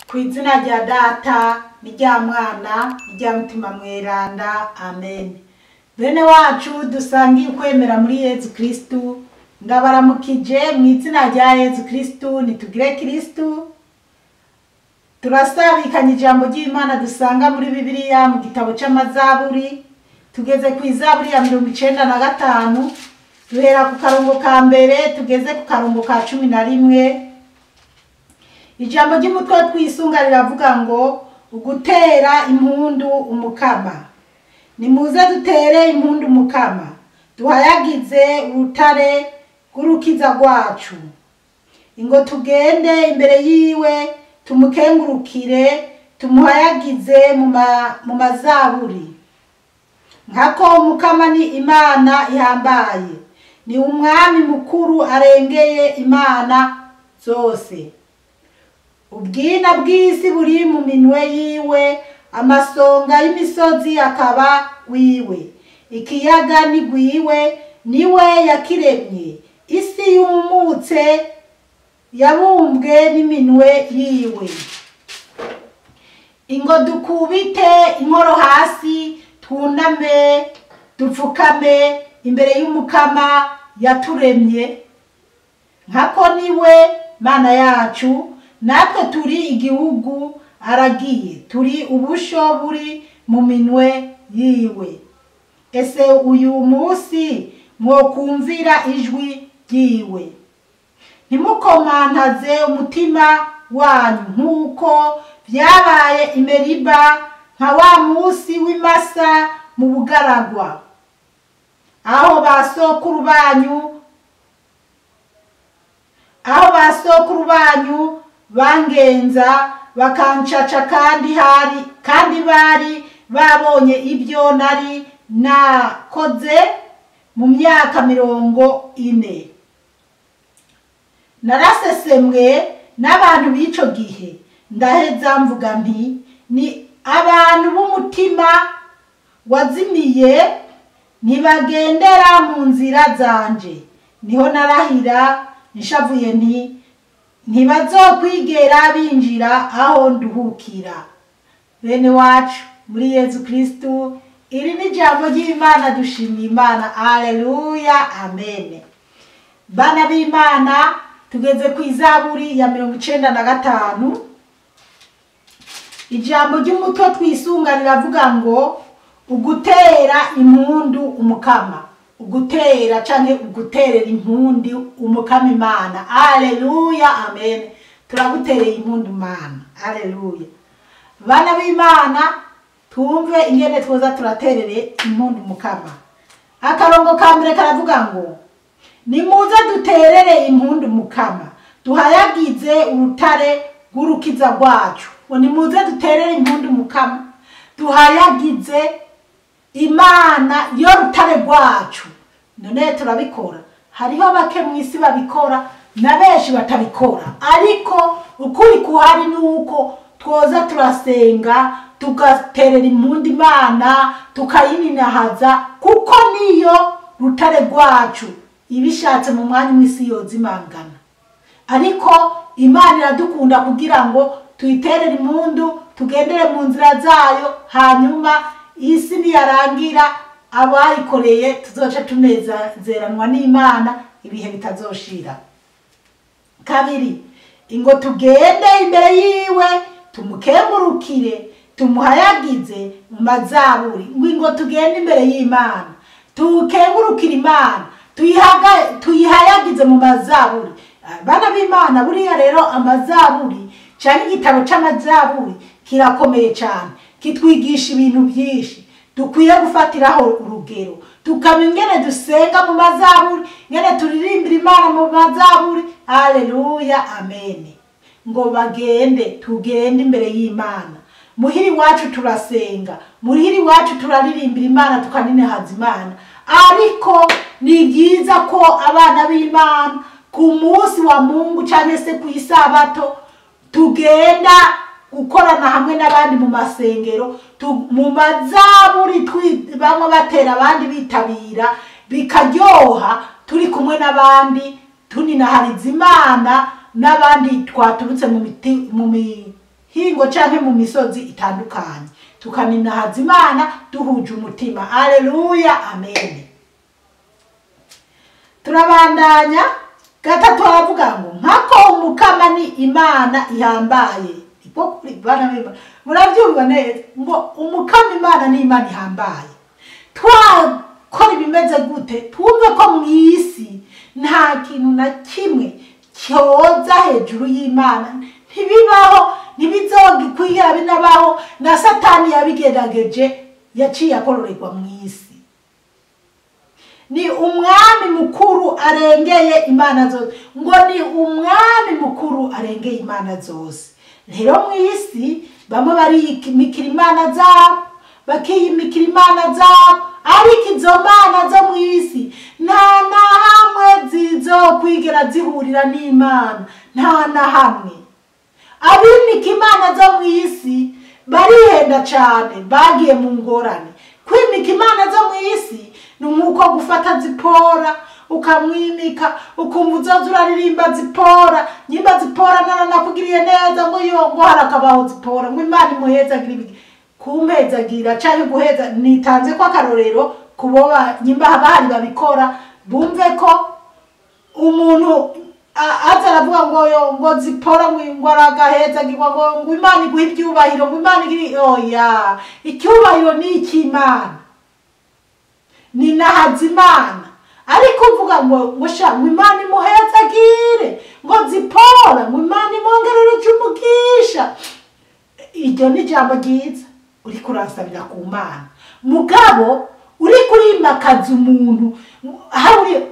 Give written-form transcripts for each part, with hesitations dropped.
Ku izina rya Data n'irya Mwana n'irya Mutima Mweranda, amen. Bene wacu dusangiye ukwemera muri Yezu Kristu, ndabaramukije mu izina rya Yezu Kristu. Nitugire Kristu. Turasabikanye ijambo ry'Imana dusanga muri Bibiliya mu gitabo c'Amazaburi. Tugeze ku izaburi ya 95, duhera ku karongo ka mbere tugeze ku karongo ka 11. Ijambo ry'umutwe twisunga riravuga ngo ugutera impundu umukama. Nimuze dutere impundu umukama, duhayagize urutare rw'urukiza rwacu. Ingo tugende imbere yiwe, tumukengurukire, tumuhayagize mu mazaburi. Nkako umukama ni Imana ihambaye, ni umwami mukuru arengeye imana zose. Ubwina bw'isi buri mu minwe yiwe, amasonga y'imisozi akaba wiwe. Ikiyaga ni gwiwe, niwe yakiremye. Isi yumutse yabumbwe n'iminwe yiwe. Ingo dukubite inkoro hasi, twuname dupfukame imbere y'umukama yaturemye. Nkako niwe Mana yacu, natwe turi igihugu aragiye, turi ubusho buri mu minwe yiwe. Ese uyu munsi mwokumvira ijwi ryiwe? Ntimukomantaze umutima wanyu nk'uko vyabaye i Meriba, nka wa munsi w'Imasa mu bugaragwa, aho basokuru banyu bangenza bakancaca, kandi bari babonye ibyo nari nakoze mu myaka 40. Narasesemwe n'abantu b'ico gihe, ndaheza mvuga nti ni abantu b'umutima wazimiye, ntibagendera mu nzira zanje. Niho narahira nshavuye nti ntibazokwigera binjira aho nduhukira. Bene wacu muri Yezu Kristu, iri ni ijambo ry'Imana, dushimiye Imana. Alleluya, amen. Bana b'Imana, tugeze ku izaburi ya 95. Ijambo ry'umutwe twisunga riravuga ngo ugutera impundu umukama, ugutera canke uguterera impundu umukama Imana. Alleluya, amen. Turagutereye impundu Mana. Alleluya. Bana b'Imana, twumve ingene twoza turaterere impundu umukama. Akarongo ka mbere karavuga ngo nimuze duterere impundu umukama, duhayagize urutare rw'urukiza rwacu. Nimuze duterere impundu umukama, duhayagize Imana yo rutare rwacu. None turabikora. Hariho bake mw'isi babikora na benshi batabikora, ariko ukuri kuhari nuko twoza turasenga tugaterera impundu Imana, tukayininahaza, kuko niyo rutare rwacu. Ibishatse mu mwanya mw'isi yozimangana, ariko Imana iradukunda kugira ngo tuyiterere impundu, tugendere mu nzira zayo, hanyuma isi niyarangira abayikoreye tuzoca tunezeranwa n'Imana ibihe bitazoshira. Kabiri, ingo tugende imbere yiwe, tumukengurukire, tumuhayagize mu mazaburi. Ngo tugende imbere y'Imana, tukengurukire Imana, tuyihayagize mu mazaburi. Bana b'Imana, buriya rero amazaburi cyane, igitabo c'amazaburi kirakomeye cyane, kitwigisha ibintu byinshi dukwiye gufatiraho urugero, tukamenya ingene dusenga mu mazaburi, ingene turirimbira Imana mu mazaburi. Alleluya, amen. Ngo bagende, tugende imbere y'Imana. Muhiri wacu turasenga, muhiri wacu turaririmbira Imana, tukaninahaza Imana. Ariko ni byiza ko abana b'Imana ku munsi wa Mungu cyangwa se ku isabato tugenda gukorana hamwe n'abandi mu masengero, mu mazaburi, bamwe batera abandi bitabira, bikaryoha turi kumwe n'abandi, tuninahariza Imana n'abandi twaturutse mu mihingo canke mu misozi itandukanye, tukaninahaza Imana duhuje umutima. Aleluya, amen. Turabandanya. Gatatu aravuga ngo nkako Umukama ni Imana ihambaye. Murabyumva neza ngo Umukama Imana ni Imana ihambaye. Twakora ibimeze gute twumve ko mu isi nta kintu na kimwe cyoza hejuru y'Imana, ntibibaho, ntibizogikwira binabaho. Na Satani yabigerageje, yaciye akororerwa mu isi. Ni umwami mukuru arengeye imana zose, ngo ni umwami mukuru arengeye imana zose. Rero mu isi bamwe bariyimikira imana zabo, bakiyimikira imana zabo, ariko izo mana zo mu isi nta na hamwe zizokwigera zihurira n'Imana, nta na hamwe. Abimika imana zo mu isi barihenda cyane, bagiye mu ngorane. Kwimika imana zo mu isi ni nk'uko gufata Zipora ukamwimika, ukumva uzoza uraririmba Zipora, nyimba Zipora naranakugiriye neza, ngo yo ngo harakabaho Zipora, ngo Imana imuhezagira ibiki kumpezagira canke guheza. Nitanze ko akarorero kuboba nyimba bahari babikora, bumve ko umuntu aza aravuga ngo yo ngo Zipora ngo aragahezagirwa, ngo Imana iguhe ibyubahiro, ngo Imana igiri. Oya, icyubahiro ni icy'Imana, ni Nahazimana. Ariko uvuga ngo sha ngo Imana imuhezagire, ngo Zipora ngo Imana imwongerere umugisha, iryo ni ijambo ryiza uriko uransabira ku Mana. Mugabo uri kurimakaza umuntu hari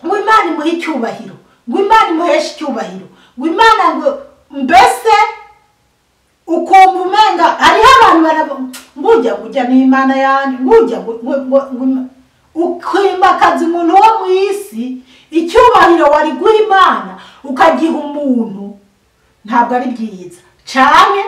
ngo Imana imuhe icyubahiro, ngo Imana imuheshe icyubahiro, ngo Imana ngo mbese ukumva umenga hariho abantu ngujya ngujya ni Imana yanjye, ngujya ukimakaza umuntu wo mu isi, icyubahiro wari guha Imana ukagiha umuntu, ntabwo ari byiza. Canke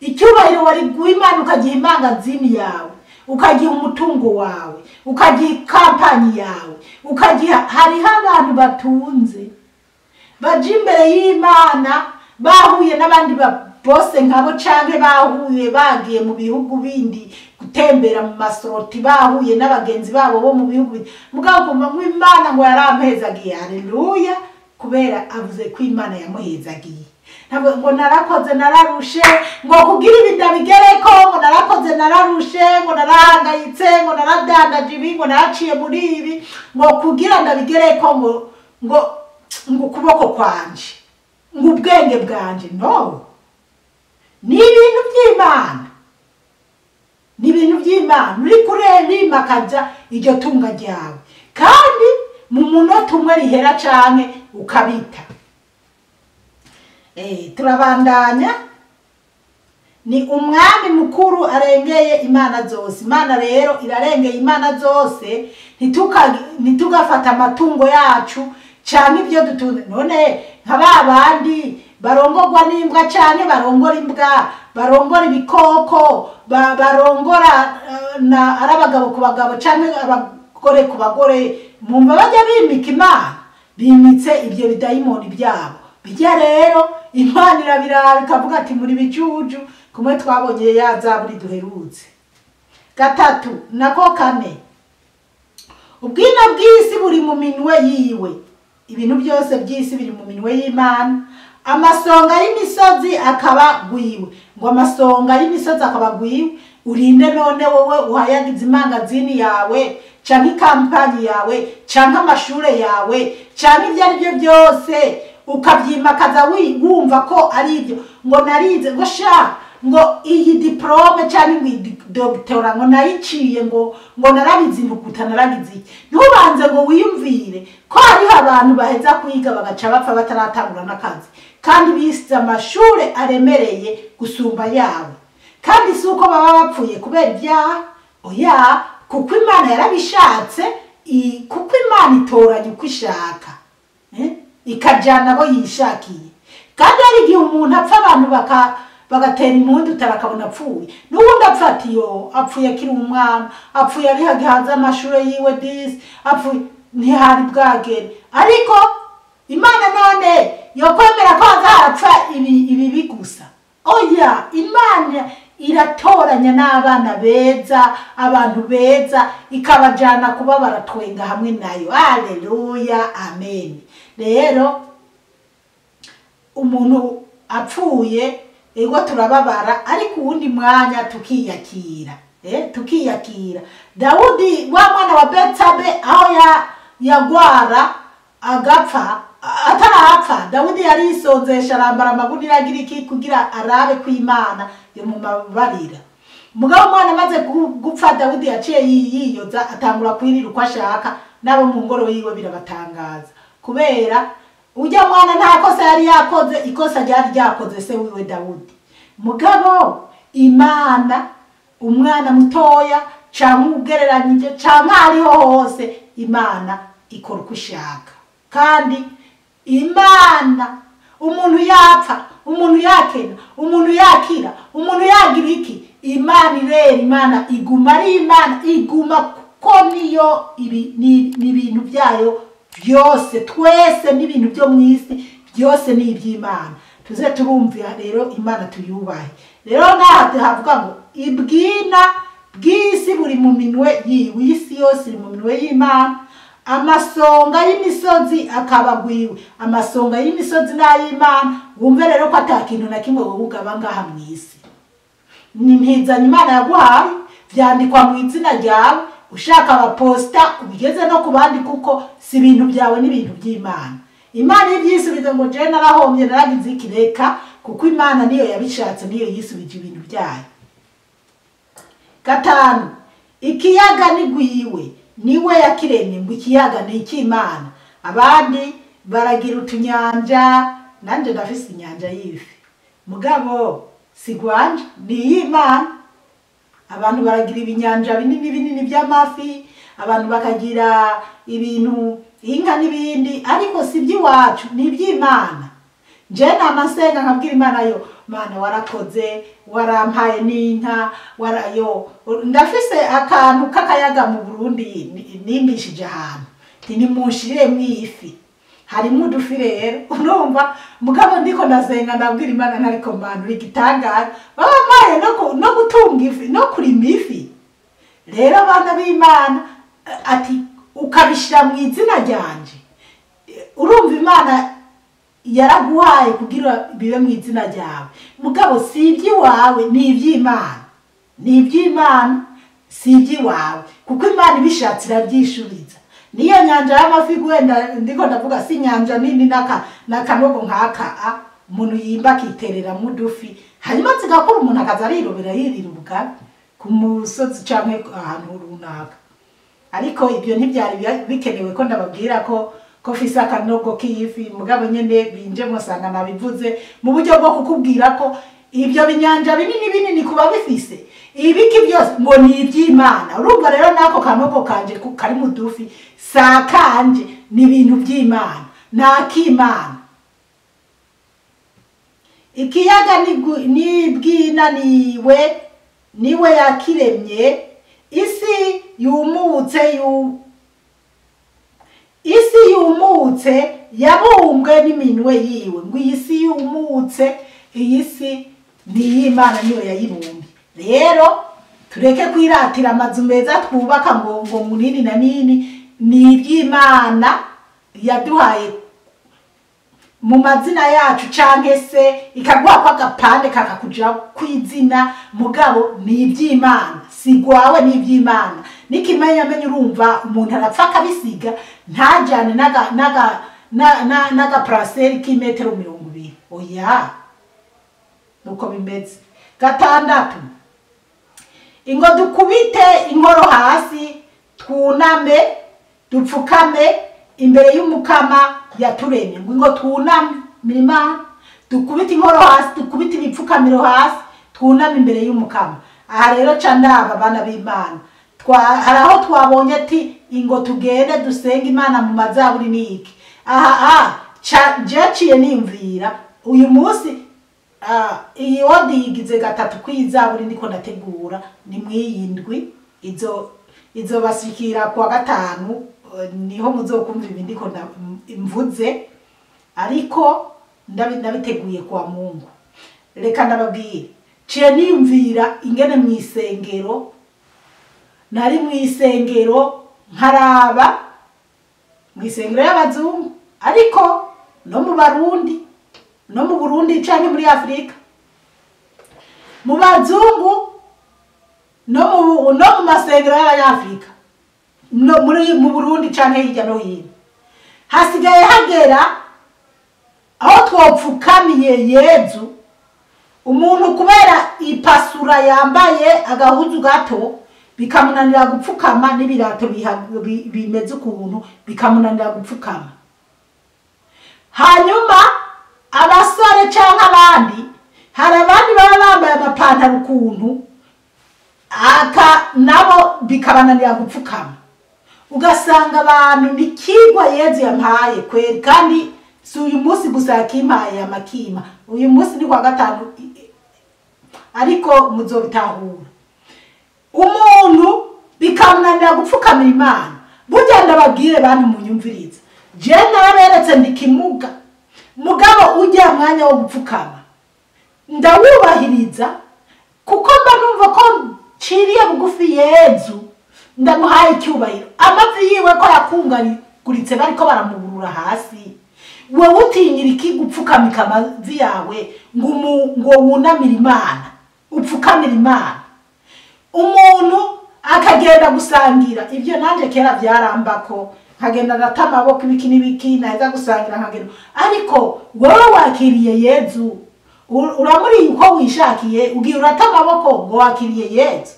icyubahiro wari guha Imana ukagiha imangazini yawe, ukagiha umutungo wawe, ukagiha kampanyi yawe, ukagiha. Hariho abantu batunze baje imbere y'Imana bahuye n'abandi bose nkabo, canke bahuye bagiye mu bihugu bindi gutembera mu masoroti, bahuye n'abagenzi babo bo mu bihugu bindi, mugabo kumva ngo Imana ngo yarampezagiye. Haleluya, kubera avuze ko Imana yamuhezagiye. Ntabwo ngo narakoze nararushe ngo kugira ibi ndabigereko, ngo narakoze nararushe, ngo narahangayitse, ngo naradandaje ibi, ngo naraciye muri ibi, ngo kugira ndabigereko, ngo ngo ngo ukuboko kwanje, ngo ubwenge bwanje. No, ni ibintu by'Imana, ni ibintu by'Imana. Uri kurimakaza iryo tunga ryawe, kandi mu munota umwe rihera canke ukabita. Turabandanya. Ni umwami mukuru arengeye imana zose. Imana rero irarengeye imana zose. Ntitugafata amatungo yacu canke ibyo dutunze. None nka ba bandi barongorwa n'imbwa canke barongora imbwa, barongora ibikoko, barongora na ari abagabo ku bagabo canke abagore ku bagore, mumva bajya bimika Imana, bimitse ibyo bidayimoni byabo. Bijya rero Imana irabiraba ikavuga ati muri bijuju, kumwe twabonye ya zaburi duherutse. Gatatu nako kane, ubwina bw'isi buri mu minwe yiwe. Ibintu byose by'isi biri mu minwe y'Imana. Amasonga y'imisozi akaba gwiwe, ngo amasonga y'imisozi akaba gwiwe. Urinde none wowe uhayagiza imangazini yawe canke ikampanyi yawe canke amashure yawe canke ibyo ari byo byose, ukabyimakaza wumva ko ari ibyo, ngo narize, ngo sha ngo iyi diplome cyangwa ngo doctora ngo nayiciye, ngo narabizi ntukuta naragize iki. Ntubanze ngo wiyumvire ko hariho abantu baheza kwiga bagaca bapfa bataratangura n'akazi, kandi bisize amashure aremereye gusumba yawe. Kandi si uko baba bapfuye kubera ibyaha, oya, kuko Imana yarabishatse, kuko Imana itoranya uko ishaka, ikajyana abo yishakiye. Kandi hari igihe umuntu apfa abantu bagatera impundu utarakabona apfuye, n'ubundi apfa ati yo apfuye akiri umwana, apfuye ari hagihanze amashure yiwe disi, apfuye ntihari bwagere. Ariko Imana none yo kwemera ko haza harapfa ibibi gusa, oya. n'abana beza, abantu beza, ikabajana kuba baratwenga hamwe nayo. Haleluya, amen. Rero umuntu apfuye ego turababara, ariko uwundi mwanya tukiyakira. Tukiyakira. Dawudi wa mwana wa Betsabe aho yagwara agapfa, atarapfa Dawudi yarisonzesha arambara amagunira agira iki kugira arabe ku Imana yomubabarira. Mugabo umwana amaze gupfa Dawudi yaciye yiyoza atangura kwirira uko ashaka, nabo mu ngoro yiwe birabatangaza, kubera ujya mwana nta kosa yari yakoze, ikosa ryari ryakoze se wiwe Dawudi. Mugabo Imana umwana mutoya canke ugereranyije canke ariho hose, Imana ikora uko ishaka. Kandi Imana umuntu yapfa, umuntu yakena, umuntu yakira, umuntu yagira iki, Imana irera, Imana iguma ari Imana, iguma kuko niyo n'ibintu byayo byose, twese n'ibintu byo mu isi byose ni iby'Imana. Tuze turumvira rero Imana tuyubahe. Rero naha havuga ngo ibwina bw'isi buri mu minwe yiwe, isi yose iri mu minwe y'Imana. Amasonga y'imisozi akabagwiwe, amasonga y'imisozi n'ay'Imana. Wumve rero ko ata kintu na kimwe wowe ugaba ngaha mu isi. Ni mpizanyo Imana yaguhaye, vyandikwa mu izina ryawe, ushaka abaposta ubigeze no ku bandi, kuko si ibintu byawe n'ibintu by'Imana. Imana ivyisubiza ngo je narahombye naragize iki, reka, kuko Imana niyo yabishatse, niyo yisubije ibintu byayo. Gatanu, ikiyaga ni gwiwe, niwe yakiremye. Ngo ikiyaga ni icy'Imana. Abandi baragira utunyanja, nanje ndafise inyanja y'ifi, mugabo si gwanje, ni iy'Imana. Abantu baragira ibinyanja binini binini by'amafi, abantu bakagira ibintu inka n'ibindi, ariko si iby'iwacu, ni iby'Imana. Nje namasenga nkabwira Imana yo, Mana warakoze, warampaye n'inka, warayo. Ndafise akantu k'akayaga mu Burundi nimbishije ahantu, nti nimunshirire mw'ifi, harimo udufi rero, urumva. Mugabo ndiko ndasenga ndabwira Imana ntariko Mana uri igitangaza, babampaye no gutunga ifi no kurima ifi. Rero abana b'Imana ati ukabishira mu izina ryanje. Urumva Imana yaraguhaye kugira bibe mu izina ryawe, mugabo si iby'iwawe, ni iby'Imana, ni iby'Imana, si iby'iwawe, kuko Imana ibishatse irabyishuriza. Niyo nyanja y'amafi gwenda ndiko ndavuga, si inyanja nini n'akanogo nk'aka umuntu yimba akiterera mu dufi, hanyuma zigakura umuntu akaza arirobera yirira ubugari ku musozi canke ahantu runaka. Ariko ibyo ntibyari bikenewe ko ndababwira ko fise akanogo k'ifi, mugabo nyene binje musanga nabivuze mu buryo bwo kukubwira ko ibyo binyanja binini binini kuba bifise ibiki byose ngo ni iby'Imana. Urumva rero nako kanogo kanje kari mu dufi sakanje, ni ibintu by'Imana, nak'Imana. Ikiyaga ni bwina niwe yakiremye, isi yumutse isi yumutse yabumbwe n'iminwe yiwe. Ngo iyi si yumutse, iyi si ni iy'Imana, niyo yayibumbye. Rero tureke kwiratira amazu meza twubaka ngo munini na nini, ni iby'Imana yaduhaye mu mazina yacu, canke se ikaguha kwa gapande kakakuja kwizina, mugabo ni iby'Imana, si gwawe, ni iby'Imana. Nikimenya menye urumva umuntu arapfa akabisiga ntajane naga parcelle k'imetero 20. Oya, nuko bimeze. Gatandatu, ingo dukubite inkoro hasi, twuname dupfukame imbere y'Umukama yaturemye. Ngo ingo twuname mirima, dukubite inkoro hasi, dukubite ibipfukamiro hasi, twuname imbere y'Umukama. Aha rero ca ndaba bana b'Imana, hari aho twabonye ati ingo tugende dusenge Imana mu mazaburi niki. Aha jaciye nimvira uyu munsi iyi odi yigize gatatu kw'izaburi ndiko ndategura, ni mwiyindwi izo bashikira kuwa gatanu, niho muzokumva ibi ndiko mvuze, ariko ndabiteguye kwa Mungu. Reka ndababwire, Ciye niyumvira ingene mu isengero, nari mu isengero nkaraba mu isengero y'abazungu, ariko no mu Barundi, no mu Burundi canke muri Afrika, mu bazungu no mu masengero y'Abanyafrika, no muri mu Burundi canke hirya no hino, hasigaye hagera aho twopfukamiye Yezu. Umuntu kubera ipasura yambaye agahuzu gato bikamunanira gupfukama, n'ibirato bimeze ukuntu bikamunanira gupfukama. Hanyuma abasore canke abandi, hari abandi baba bambaye amapantaro ukuntu aka nabo bikabananira gupfukama. Ugasanga abantu nikigwa Yezu yampaye kweri, kandi si uyu munsi gusa yakimpaye amakima, uyu munsi ni kwa gatanu, ariko muzobitahura. Umuntu bikamunanira gupfukamira Imana. Burya ndababwire bantu munyumviriza, je naraberetse ndi kimuga, mugabo ujya mwanya wo gupfukama ndawubahiriza, kuko mba numva ko nciriye bugufi Yezu, ndamuhaye icyubahiro. Amavi yiwe ko yakungaguritse bariko baramuburura hasi, wewe utinyira iki gupfukamika amavi yawe ngo wunamire Imana, upfukamire Imana? Umuntu akagenda gusangira, ibyo nanje kera byarambako, nkagenda ndata amaboko ibiki n'ibiki, naheza gusangira nkagenda. Ariko wewe wakiriye Yezu, uramuriye uko wishakiye, ugiye urata amaboko ngo wakiriye Yezu.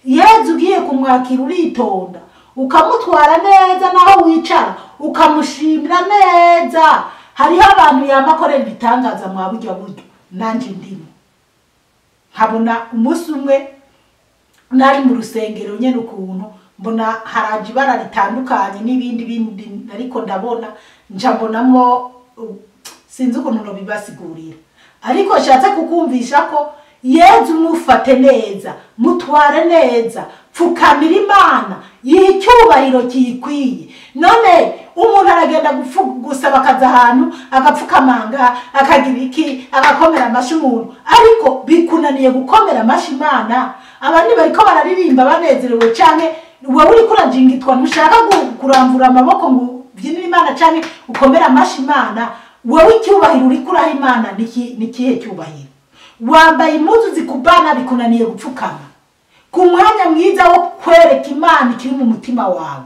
Yezu ugiye kumwakira uritonda, ukamutwara neza naho wicara, ukamushimira neza. Hariho abantu yamakorera ibitangaza mwa buryo buryo, nanje ndimo. Nkabona umunsi umwe nari mu rusengero nyene ukuntu mbona haraje ibara ritandukanye n'ibindi bindi, ariko ndabona nca mbonamwo, sinzi ukuntu nobibasigurira, ariko nshatse kukumvisha ko Yezu mufate neza, mutware neza, pfukamira Imana, yihe icyubahiro kiyikwiye. None umuntu aragenda gusaba akaza ahantu agapfukamanga akagira iki, agakomera amashi umuntu, ariko bikunaniye gukomera amashi Imana. Abandi bariko bararirimba banezerewe canke wowe uriko urajingitwa, ntushaka kuramvura amaboko ngo ubyinire Imana canke ukomere amashi Imana. Wowe icyubahiro uriko uraha Imana ni kihe cyubahiro? Wambaye impuzu zikubana bikunaniye gupfukama ku mwanya mwiza wo kwereka Imana ikiri mu mutima wawe.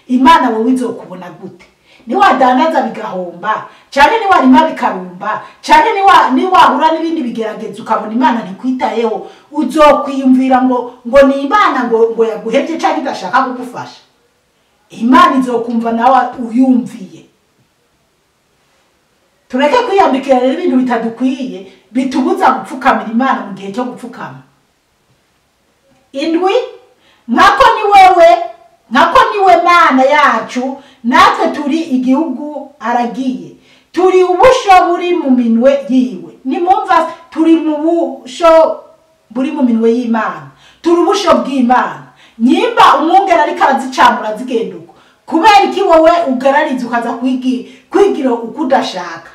Imana wowe izokubona gute? Niwadandaza bigahomba, canke niwarima bikarumba, canke niwahura n'ibindi bigeragezo ukabona Imana ntikwitayeho, uzokwiyumvira ngo ni Imana ngo yaguhevye canke idashaka kugufasha. Imana izokumva nawe uyumviye. Tureke kwiyambikira rero ibintu bitadukwiye bitubuza gupfukamira Imana mu gihe cyo gupfukama. Indwi, nkako ni wewe, nkako niwe Mana yacu, natwe turi igihugu aragiye, turi ubusho buri mu minwe yiwe. Nimumva, turi mu busho buri mu minwe y'Imana, turi ubusho bw'Imana. Nyimba umwungere ariko arazicamura zigenda uko, kubera iki wowe ugarariza ukaza kwigira uko udashaka?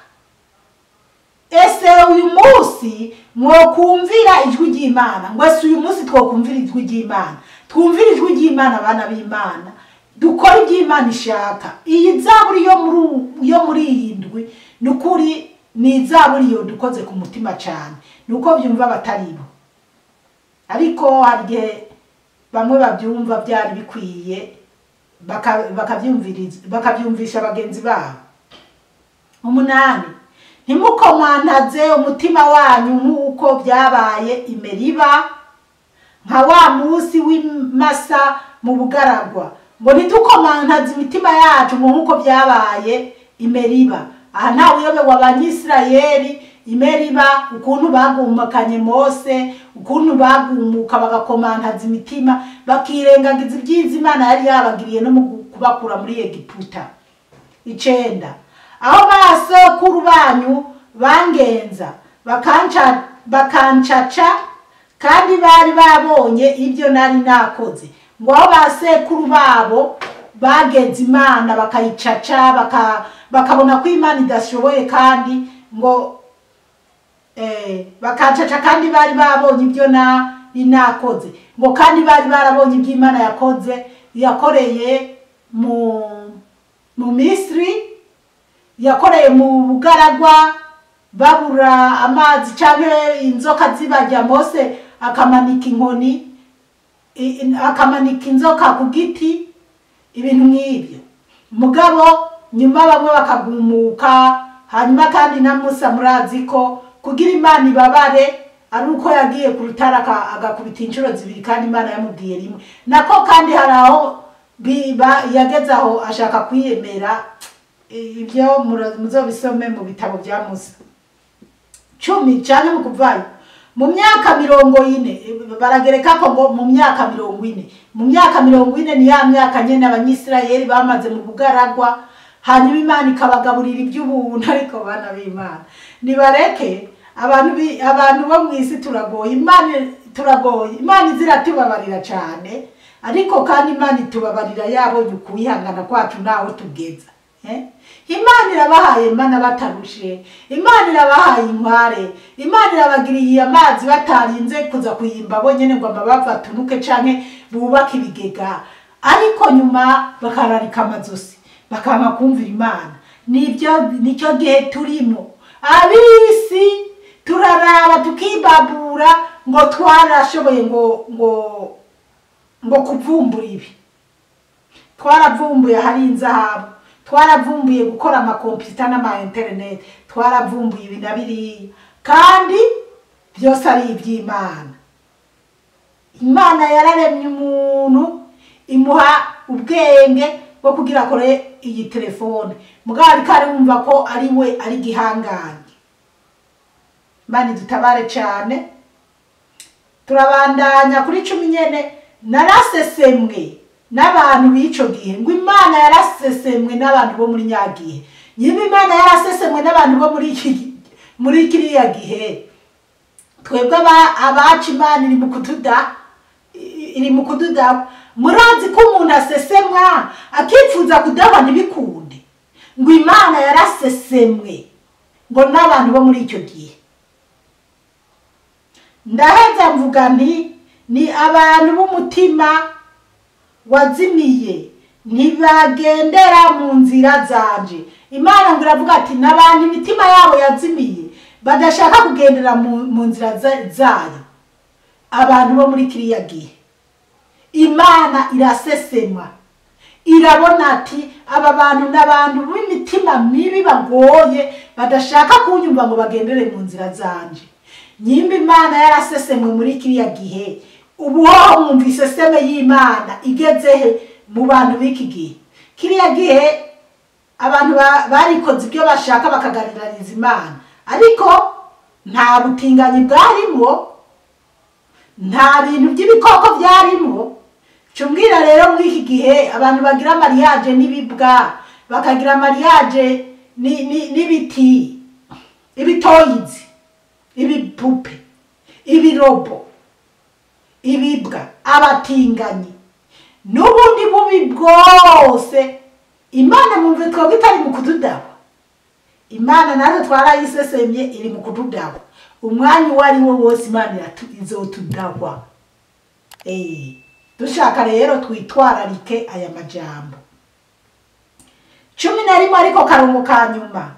Ese uyu munsi mwokumvira ijwi ry'Imana? Ngo ese uyu munsi twokumvira ijwi ry'Imana? Twumvira ijwi ry'Imana, abana b'Imana, dukora ibyo Imana ishaka. Iyi zaburi yo muri iyi ndwi ni ukuri, ni izaburi yo dukoze ku mutima cyane, nuko byumva bataribo, ariko hari igihe bamwe babyumva byari bikwiye bakabyumvisha bagenzi babo. 8, ntimukomantaze umutima wanyu nk'uko byabaye i Meriba, nka wa munsi w'Imasa mu bugaragwa. Ngo ntidukomantaze imitima yacu nk'uko byabaye i Meriba. Aha ntawe uyobewe Abanyisirayeli i Meriba, ukuntu bagumakanye Mose, ukuntu bagumuka bagakomantaza imitima, bakirengagiza ibyiza Imana yari yabagiriye no mu kubakura muri Egiputa. 9, aho basokuru banyu bangenza bakancaca, kandi bari babonye ibyo nari nakoze. Ngo aho basekuru babo bagenza Imana bakayicaca, bakabona ko Imana idashoboye, kandi ngo Bakancaca kandi bari babonye ibyo nakoze, ngo kandi bari barabonye ibyo Imana yakoze, yakoreye mu Misiri, yakoreye mu bugaragwa, babura amazi canke inzoka zibarya. Mose akamanika inkoni, akamanika inzoka ku giti, ibintu nk'ibyo. Mugabo nyuma bamwe bakagumuka. Hanyuma kandi na Musa murazi ko kugira Imana ibabare ari uko yagiye ku rutare agakubita inshuro zibiri, kandi Imana yamubwiye rimwe. Nako kandi hari aho yageze aho ashaka kwiyemera. Ibyo muzobisome mu bitabo bya Musa 10 canke mu kuvayo. Mu myaka 40 baragereka ko ngo mu myaka 40, mu myaka 40 ni ya myaka nyene Abanyisirayeli bamaze mu bugaragwa, hanyuma Imana ikabagaburira iby'ubuntu. Ariko bana b'Imana, nibareke abantu bo mw'isi turagoye, Imana turagoye, Imana iziratubabarira cane, ariko kandi Imana itubabarira yabonye ukwihangana kwacu naho tugeza. Imana irabahaye Imana batarushe, Imana irabahaye inkware, Imana irabagiriye amazi batarinze kuza kuyimba bonyene ngo amabavu atunuke canke bubake ibigega, ariko nyuma bakararika amazosi bakanga kumvira Imana. Nibyo nicyo gihe turimo. Abisi turaraba tukibabura ngo twarashoboye ngo ngo ngo kuvumbura ibi, twaravumbuye hari inzahabu, twaravumbuye gukora amakompiyuta n'ama internet, twaravumbuye ibi na biriya, kandi byose ari iby'Imana. Imana yararemye umuntu imuha ubwenge bwo kugira akore iyi telefone, mugabo ariko arumva ko ari we ari gihangange. Imana idutabare cyane. Turabandanya kuri 10 nyene. Narasesemwe n'abantu b'ico gihe, ngo Imana yarasesemwe n'abantu bo muri nyagihe. Nyuma Imana yarasesemwe n'abantu bo muri kiriya gihe, twebwe abacu Imana iri mu kutuda, iri mu kududa. Murazi ko umuntu asesemwa akipfuza kudahwa ntibikunde. Ngo Imana yarasesemwe ngo n'abantu bo muri icyo gihe. Ndaheza mvuga nti ni abantu b'umutima wazimiye, ntibagendera mu nzira zanje. Imana ngo iravuga ati n'abantu imitima yabo yazimiye badashaka kugendera mu nzira zayo. Abantu bo muri kiriya gihe Imana irasesema, irabona ati aba bantu n'abantu b'imitima mibi bagoye badashaka kunyumva ngo bagendere mu nzira zanje. Nyimba Imana yarasesemwe muri kiriya gihe, ubu hoho mwumva iseseme y'Imana igezehe mu bantu b'iki gihe. Kiriya gihe abantu barikoze ibyo bashaka bakaganiriza Imana, ariko nta butinganyi bwarimo, nta bintu by'ibikoko byarimo. Cumbwira rero muri iki gihe abantu bagira mariage n'ibibwa, bakagira mariage n'ibiti, ibitoyizi, ibipupe, ibirobo, ibibwa, abatinganyi n'ubundi bubi bwose. Imana mumve twebwe itari mu kutudawa. Imana natwe twarayisesemye iri mu kutudawa. Umwanya uwo ari wo wose Imana izotudawa. Dushaka rero twitwararike aya majambo 11 ariko karongo ka nyuma.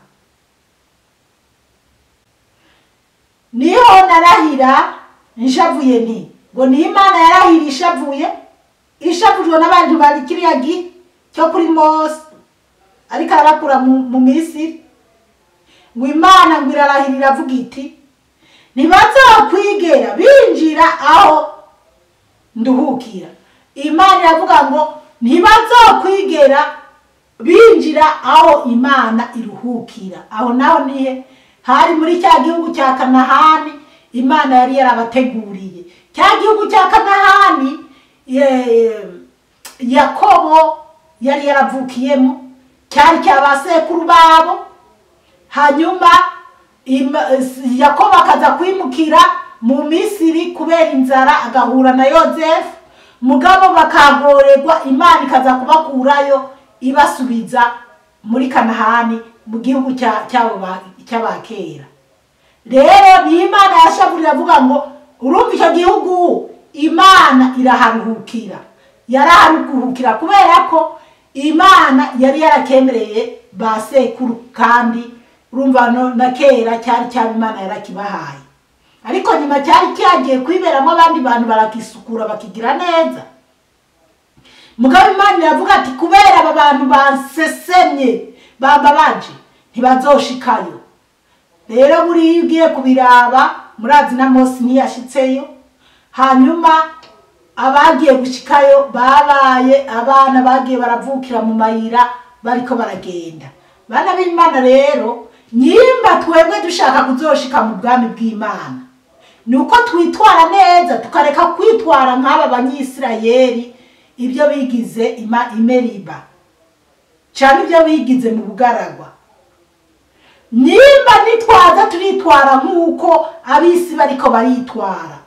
Niho narahira nshavuye nti ngo ni Imana yarahira ishavuye, ishavujwe n'abantu bari kiriya gihe cyo kuri Mose ariko arabakura mu Misiri. Ngo Imana ngo irarahira iravuga iti ntibazokwigera binjira aho nduhukira. Imana iravuga ngo ntibazokwigera binjira aho Imana iruhukira. Aho naho nihe? Hari muri cya gihugu cya Kanahani Imana yari yarabateguriye. Cya gihugu cya Kanahani Yakobo yari yaravukiyemo, cyari cyabasekuru babo. Hanyuma Yakobo akaza kwimukira mu Misiri kubera inzara, agahura na Yozefu, mugabo bakagorerwa, Imana ikaza kubakurayo ibasubiza muri Kanahani mu gihugu cyabo cy'abakera. Rero ni Imana yashavurira avuga ngo urumva icyo gihugu Imana iraharuhukira, yaraharuhukira kubera ko Imana yari yarakemereye ba sekuru, kandi urumva na kera cyari cyaba Imana yarakibahaye, ariko nyuma cyari cyagiye kwiberamo abandi bantu barakisukura bakigira neza. Mugabo Imana iravuga ati kubera aba bantu bansesemye bambabaje ntibazoshikayo. Rero buriya ugiye kubiraba murazi na Mose ntiyashitseyo, hanyuma abagiye gushikayo babaye abana bagiye baravukira mu mayira bariko baragenda. Bana b'Imana rero, nyimba twebwe dushaka kuzoshika mu bwami bw'Imana, nuko twitwara neza tukareka kwitwara nk'aba Banyisirayeli ibyo bigize imeriba cyane ibyo bigize mu bugaragwa. Nimba nitwaza turitwara nk'uko abisi bariko baritwara,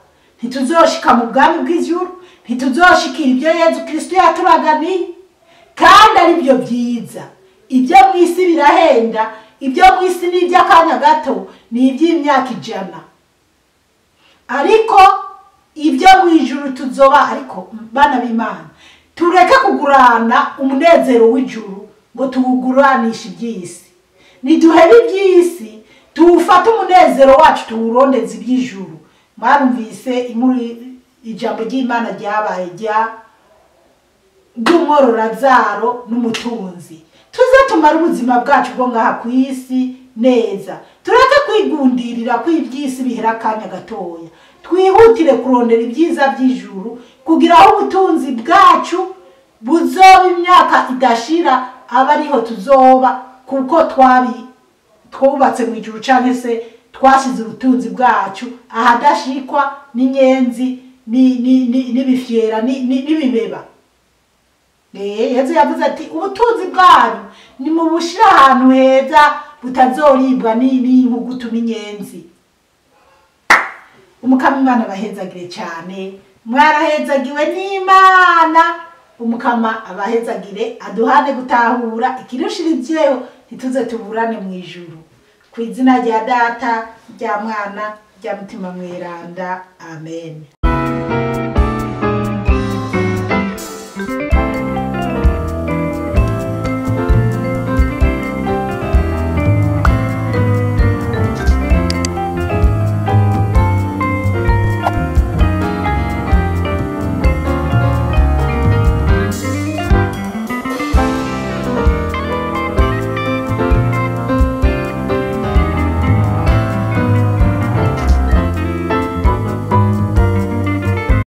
ntituzoshika mu bwami bw'ijuru, ntituzoshikira ibyo Yezu Kristo yaturaganiye, kandi ari byo byiza. Ibyo mu isi birahenda, ibyo mu isi ni iby'akanya gato, ni iby'imyaka 100, ariko ibyo mu ijuru tuzoba. Ariko bana b'Imana, tureke kugurana umunezero w'ijuru ngo tuwuguranishe iby'isi. Niduhebe iby'isi tuwufate umunezero wacu tuwurondeze iby'ijuru. Mwarumvise inkuru ijambo ry'Imana ryabaye ry'umwororazaro n'umutunzi. Tuze tumara ubuzima bwacu bwo ngaha ku isi neza, tureke kwigundirira ko iby'isi bihera akanya gatoya, twihutire kurondera ibyiza by'ijuru kugira aho ubutunzi bwacu buzoba imyaka idashira, aba ariho tuzoba, kuko twubatse mu ijuru canke se twashize ubutunzi bwacu ahadashikwa n'inyenzi n'ibifyera n'ibibeba. Yezu yavuze ati ubutunzi bwanyu ni mu bushira ahantu heza butazoribwa n'inkugutu n'inyenzi. Umukama Imana abahezagire cyane, mwarahezagiwe n'Imana. Umukama abahezagire, aduhane gutahura ikirushirijeho, ntituze tuburane mu ijuru. Ku izina rya Data, rya Mwana, rya Mutima Mweranda, amen.